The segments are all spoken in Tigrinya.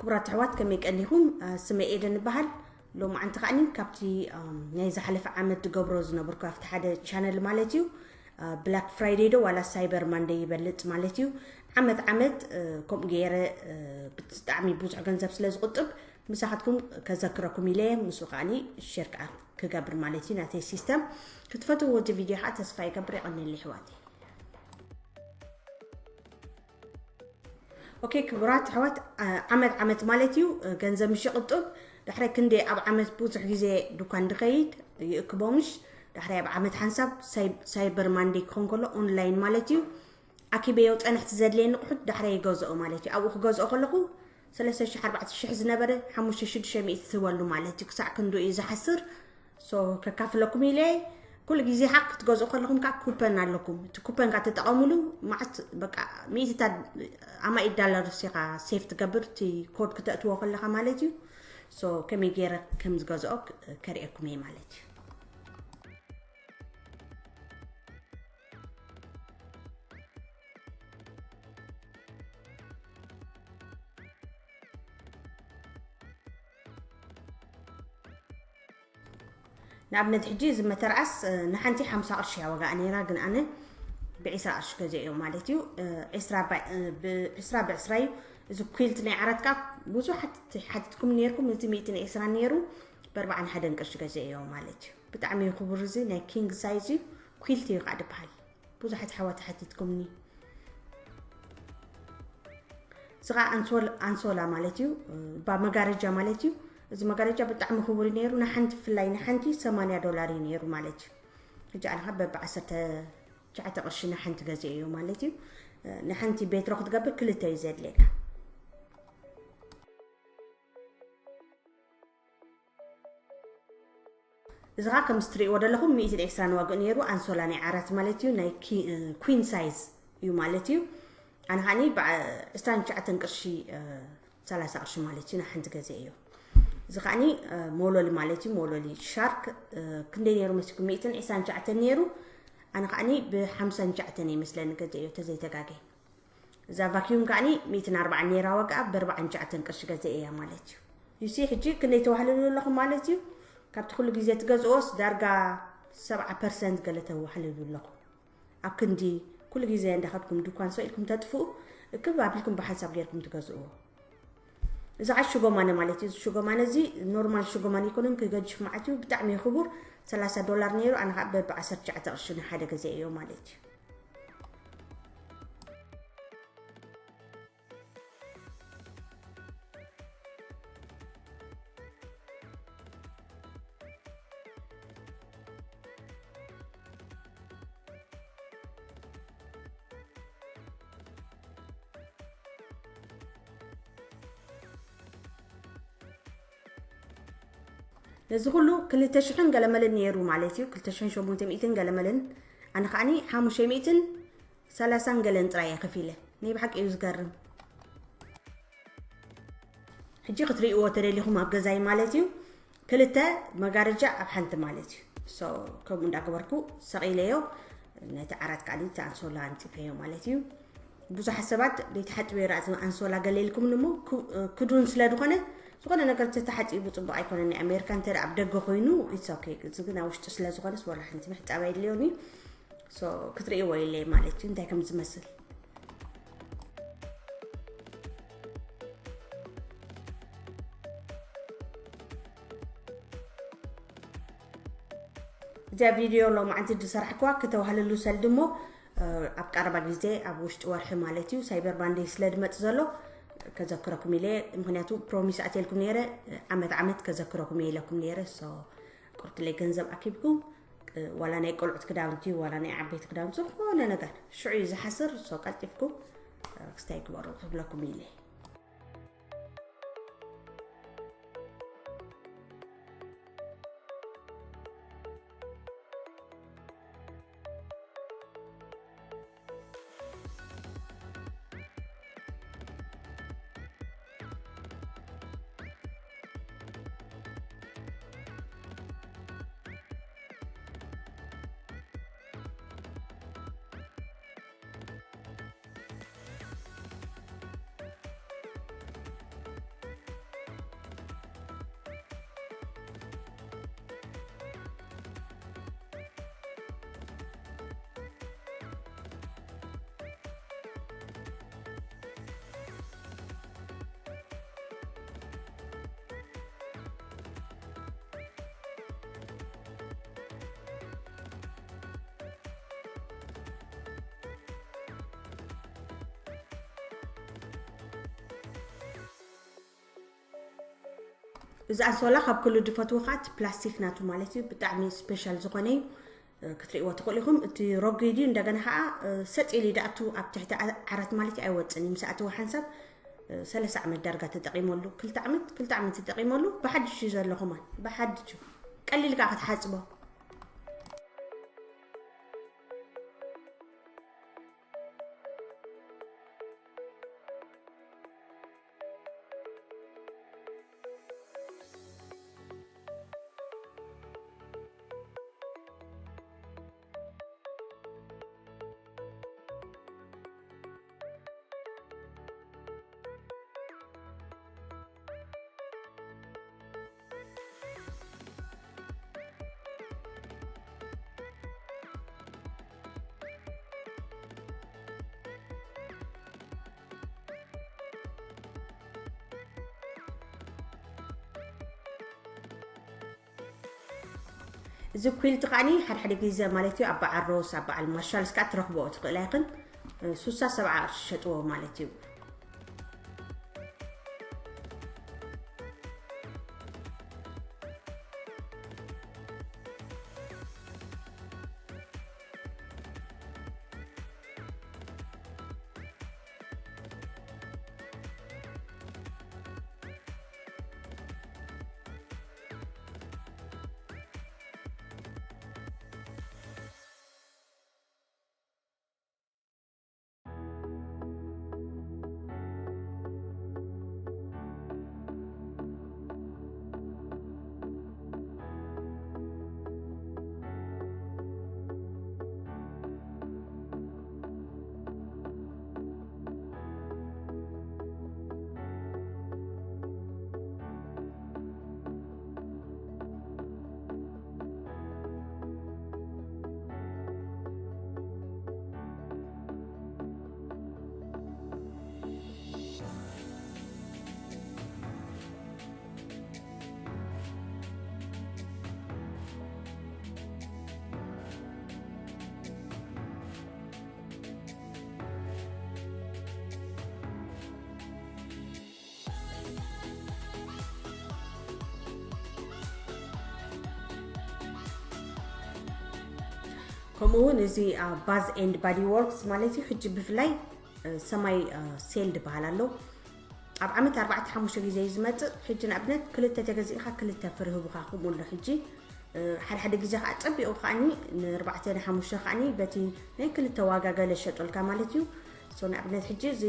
ክቡራት ኣሕዋት፣ ከመይ ቀኒኹም? ስመይ ኤደን ይበሃል። ሎማዓንቲ ከዓኒ ካብቲ ናይ ዝሓለፈ ዓመት ዝገብሮ ዝነበርኩ ኣብቲ ሓደ ቻነል ማለት እዩ፣ ብላክ ፍራይደይ ዶ ዋላ ሳይበር ማንደይ ይበልጽ ማለት እዩ። ዓመት ዓመት ከምኡ ገይረ ብጣዕሚ ብዙሕ ገንዘብ ስለ ዝቁጥብ ምሳኻትኩም ከዘክረኩም ኢለ ምስኡ ከዓኒ ሼር ከዓ ክገብር ማለት እዩ ናተይ ሲስተም። ክትፈትዎ እዚ ቪድዮ ከዓ ተስፋ ይገብር። የቐንየለይ ኣሕዋተይ። ኦኬ ክቡራት ኣሕዋት፣ ዓመት ዓመት ማለት እዩ ገንዘብ ምሽ ይቕጥብ። ዳሕራይ ክንደይ ኣብ ዓመት ብዙሕ ግዜ ዱኳን ድኸይድ ይእክቦ ምሽ። ዳሕራይ ኣብ ዓመት ሓንሳብ ሳይበር ማንዴ ክኾን ከሎ ኦንላይን ማለት እዩ። ኣኪበዮ ፀንሕቲ ዘድልየኒ ቁሑት ዳሕራይ ይገዝኦ ማለት እዩ። ኣብኡ ክገዝኦ ከለኹ ሰለስተ ሽሕ ኣርባዕተ ሽሕ ዝነበረ ሓሙሽተ ሽዱሽተ ሚእቲ ትህበሉ ማለት እዩ። ክሳዕ ክንዱ እዩ ዝሓስር። ሶ ከካፍለኩም ኢለ። ኩሉ ግዜ ሓቅ ክትገዝኡ ከለኹም ከዓ ኩፐን ኣለኩም። እቲ ኩፐን ከዓ ተጠቐሙሉ። ማዓት በቃ ሚእትታት ኣማኢት ዳላር ሲኻ ሴፍ ትገብር። እቲ ኮድ ክተእትዎ ከለኻ ማለት እዩ። ሶ ከመይ ገይረ ከም ዝገዝኦ ከርእየኩም እየ ማለት እዩ። ንኣብነት ሕጂ እዚ መተርኣስ ንሓንቲ ሓምሳ ቅርሺ እያ ዋጋኣ ነይራ፣ ግን ኣነ ብዒስራ ቅርሺ ገዚኦዮ ማለት እዩ። ዕስራ ብዕስራ እዩ። እዚ ኩልት ናይ ዓራት ከዓ ብዙሓት ሓቲትኩም ነይርኩም። እዚ ሚእትን ዕስራን ነይሩ፣ ብኣርባዓን ሓደን ቅርሺ ገዚኦዮ ማለት እዩ። ብጣዕሚ እዩ ክቡር። እዚ ናይ ኪንግ ሳይዝ እዩ። ኩልት እዩ ከዓ ዝበሃል። ብዙሓት ኣሕዋት ሓቲትኩምኒ። እዚ ከዓ ኣንሶላ ማለት እዩ፣ ባ መጋረጃ ማለት እዩ። እዚ መጋረጃ ብጣዕሚ ክቡር እዩ ነይሩ። ንሓንቲ ብፍላይ ንሓንቲ ሰማንያ ዶላር እዩ ነይሩ ማለት እዩ። ሕጂ ኣነ ከዓ በቢ ዓሰርተ ትሽዓተ ቅርሺ ንሓንቲ ገዚኦዮ ማለት እዩ። ንሓንቲ ቤትሮ ክትገብር ክልተ እዩ ዘድልየካ። እዚ ከዓ ከምዚ ትርእይዎ ዘለኹም ሚእትን ዕስራን ዋግኡ ነይሩ። ኣንሶላ ናይ ዓራት ማለት እዩ፣ ናይ ኩዊን ሳይዝ እዩ ማለት እዩ። ኣነ ከዓኒ ዕስራን ትሽዓተን ቅርሺ፣ ሰላሳ ቅርሺ ማለት እዩ ንሓንቲ ገዚኦዮ። እዚ ከዓኒ ሞሎሊ ማለት እዩ፣ ሞሎሊ ሻርክ። ክንደይ ነይሩ መሲልኩም? ሚእትን ዕስራን ትሽዓተን ነይሩ። ኣነ ከዓኒ ብሓምሳን ትሽዓተን ይመስለኒ ገዚኦዮ ተዘይተጋገ። እዛ ቫኪዩም ከዓኒ ሚእትን ኣርባዓን ነይራ ዋጋኣ፣ ብኣርባዓን ትሽዓተን ቅርሺ ገዚኦያ ማለት እዩ። ዩሲ ሕጂ ክንደይ ተዋህልሉ ኣለኹም ማለት እዩ። ካብቲ ኩሉ ግዜ ትገዝኦስ ዳርጋ ሰብዓ ፐርሰንት ገለ ተዋህልሉ ኣለኹም። ኣብ ክንዲ ኩሉ ግዜ እንዳኸድኩም ድኳን ሰው ኢልኩም ተጥፍኡ፣ እክብ ኣቢልኩም ብሓንሳብ ገይርኩም ትገዝእዎ። እዚ ከዓ ሽጎማነ ማለት እዩ። እዚ ሽጎማነ እዚ ኖርማል ሽጎማነ ኣይኮነን፣ ክገጅፍ መዓት እዩ። ብጣዕሚ እዩ ክቡር። ሰላሳ ዶላር ነይሩ፣ ኣነ ከዓ በቢ ዓሰርተ ትሽዓተ ቅርሺ ንሓደ ገዚኦዮ ማለት እዩ። ነዚ ኩሉ ክልተ ሽሕን ገለመልን ነይሩ ማለት እዩ። ክልተ ሽሕን ሸሞንተ ሚእትን ገለመልን። ኣነ ከዓኒ ሓሙሽተ ሚእትን ሰላሳን ገለን ጥራይ እየ ከፊለ። ናይ ብሓቂ እዩ ዝገርም። ሕጂ ክትርእይዎ ተደሊኹም ኣብ ገዛይ ማለት እዩ፣ ክልተ መጋረጃ ኣብ ሓንቲ ማለት እዩ። ሶ ከምኡ እንዳገበርኩ ሰቒለዮ። ነቲ ዓራት ከዓኒ እቲ ኣንሶላ ኣንፂፈዮ ማለት እዩ። ብዙሓት ሰባት ዘይተሓፅበ ይረኣ፣ እዚ ኣንሶላ ገለ ኢልኩም እሞ ክዱን ስለ ዝኾነ፣ ዝኾነ ነገር ተተሓፂቡ ፅቡቕ ኣይኮነን። ናይ ኣሜሪካ እንተ ኣብ ደገ ኮይኑ ኢትስ ኦኬ። እዚ ግን ኣብ ውሽጢ ስለ ዝኾነስ ወላ ሓንቲ ምሕፃብ ኣይድልዮን እዩ። ሶ ክትርእይዎ ኢለ ማለት እዩ እንታይ ከም ዝመስል። እዚኣ ቪድዮ ሎማዓንቲ ዝሰራሕክዋ ክተዋህልሉ ሰልዲ እሞ፣ ኣብ ቀረባ ግዜ ኣብ ውሽጢ ወርሒ ማለት እዩ ሳይበር ማንደይ ስለ ዝመጽእ ዘሎ ከዘክረኩም ኢለ። ምክንያቱ ፕሮሚስ ኣትየልኩም ነይረ፣ ዓመት ዓመት ከዘክረኩም እየ ኢለኩም ነይረ። ሶ ቁርትለይ ገንዘብ ኣኪብኩም፣ ዋላ ናይ ቆልዑት ክዳውንቲ ዋላ ናይ ዓበይቲ ክዳውንቲ ዝኾነ ነገር ሽዑ እዩ ዝሓስር። ሶ ቀልጢፍኩም ክስታይ ግበሩ ክብለኩም ኢለ። እዚ ኣንሶላ ካብ ኩሉ ዝፈትዎ ከዓ እቲ ፕላስቲክ ናቱ ማለት እዩ። ብጣዕሚ ስፔሻል ዝኾነ እዩ። እ፣ ክትርእይዎ ትኽእሉ ኢኹም። እቲ ረጒድ እዩ፣ እንደገና ከዓ፣ እ፣ ሰጥ ኢሉ ይድኣቱ ኣብ ትሕቲ ዓ-፣ ዓራት ማለት እዩ፣ ኣይወፅን እዩ። ምስ ኣተወ ሓንሳብ፣ እ፣ ሰለስተ ዓመት ዳርጋ ተጠቂመሉ። ክልተ ዓመት፣ ክልተ ዓመት ተጠቂመሉ። ብሓድሽ እዩ ዘሎ ከማን፣ ብሓድሽ እዩ። ቀሊል ከዓ ክትሓፅቦ። እዚ ኲልት ከዓኒ ሓደ ሓደ ግዜ ማለት እዩ ኣብ በዓል ሮስ፣ ኣብ በዓል ማርሻልስ ከዓ ትረኽብኦ ትኽእላ ኢኽን። ሱሳ ሰብዓ ቅርሺ ሸጥዎ ማለት እዩ። ከምኡ እውን እዚ ባዝ ኤንድ ባዲ ወርክስ ማለት እዩ። ሕጂ ብፍላይ ሰማይ ሴል ዝበሃል ኣሎ። ኣብ ዓመት ኣርባዕተ ሓሙሽተ ግዜ እዩ ዝመፅእ። ሕጂ ንኣብነት ክልተ ተገዚእካ ክልተ ፍሪ ህቡኻ። ከምኡ ኣሎ ሕጂ ሓደ ሓደ ግዜ ከዓ ፀቢቑ ከዓኒ ንኣርባዕተ ንሓሙሽተ ከዓኒ በቲ ናይ ክልተ ዋጋ ገለ ሸጡልካ ማለት እዩ። ንኣብነት ሕጂ እዚ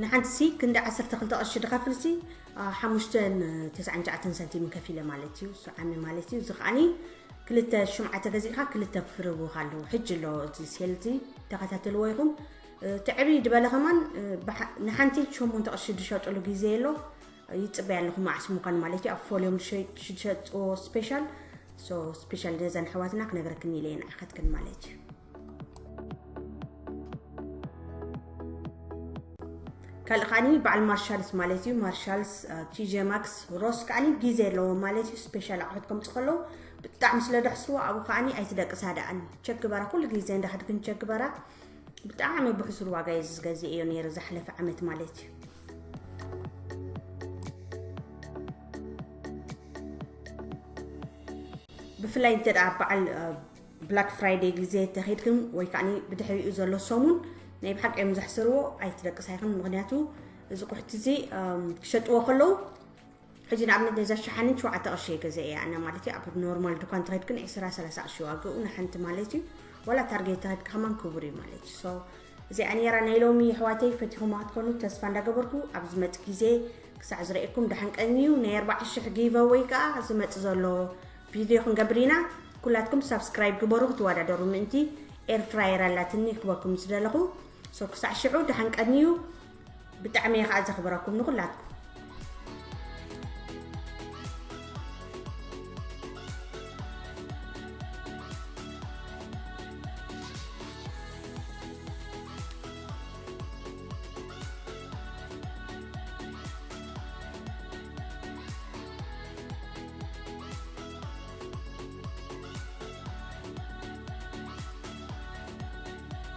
ንሓንቲ ሲ ክንዲ ዓሰርተ ክልተ ቅርሺ ድኸፍል ሲ ሓሙሽተ ተስዓን ትሽዓተን ሳንቲም ከፊለ ማለት እዩ። እሱ ዓሚ ማለት እዩ። እዚ ከዓኒ ክልተ ሽምዓ ተገዚእካ ክልተ ፍርቡካ ኣለዉ። ሕጂ ኣሎ እዚ ሴል እዚ ተኸታተልዎ ኢኹም። ትዕብይ ድበለ ከማን ንሓንቲ ሸሞንተ ቅርሺ ድሸጡሉ ግዜ ኣሎ። ይፅበያ ኣለኹ መዓስ ምዃን ማለት እዩ። ኣብ ፎልዮም ድሸጥዎ ስፔሻል። ሶ ስፔሻል ነዘን ኣሕዋትና ክነግረክን ኢለ እየ ንዓኻትክን ማለት እዩ። ካልእ ከዓኒ በዓል ማርሻልስ ማለት እዩ። ማርሻልስ ቲጄ ማክስ ሮስ ከዓኒ ግዜ ኣለዎ ማለት እዩ። ስፔሻል ኣቑሑት ከምፅ ከለዉ ብጣዕሚ ስለ ደሕስዎ ኣብኡ ከዓኒ ኣይትደቅሳ ደኣኒ ቸክ ግበራ። ኩሉ ግዜ እንዳኸድክን ቸክ ግበራ። ብጣዕሚ ብሕሱር ዋጋ እዩ ዝገዝእ እዮ ነይሩ ዝሓለፈ ዓመት ማለት እዩ። ብፍላይ እንተ ደኣ በዓል ብላክ ፍራይደይ ግዜ ተኸይድክን ወይ ከዓ ብድሕሪኡ ዘሎ ሰሙን ናይ ብሓቂ እዮም ዘሕስርዎ። ኣይትደቅሳ ኢኽን። ምክንያቱ እዚ ቁሕቲ እዚ ክሸጥዎ ከለዉ ሕጂ ንኣብነት ነዛ ሸሓኒን ሸውዓተ ቅርሺ እየ ገዘ እየ ኣነ ማለት እዩ። ኣብ ኖርማል ድኳን ተኸድክን ዕስራ ሰላሳ ቅርሺ ዋግኡ ንሓንቲ ማለት እዩ። ዋላ ታርጌት ተኸድካ ከማን ክቡር እዩ ማለት እዩ። ሶ እዚኣ ነይራ ናይ ሎሚ ኣሕዋተይ። ፈቲኹማ ክትኮኑ ተስፋ እንዳገበርኩ ኣብ ዝመጽእ ግዜ ክሳዕ ዝረእየኩም ደሓን ቀንዩ። ናይ ኣርባዕተ ሽሕ ጊቨወይ ከዓ ዝመጽእ ዘሎ ቪድዮ ክንገብር ኢና። ኩላትኩም ሳብስክራይብ ግበሩ ክትወዳደሩ ምእንቲ። ኤር ፍራየር ኣላትኒ ክበኩም ዝደለኹ። ሶ ክሳዕ ሽዑ ደሓን ቀንዩ። ብጣዕሚ እየ ከዓ ዘኽብረኩም ንኩላትኩም።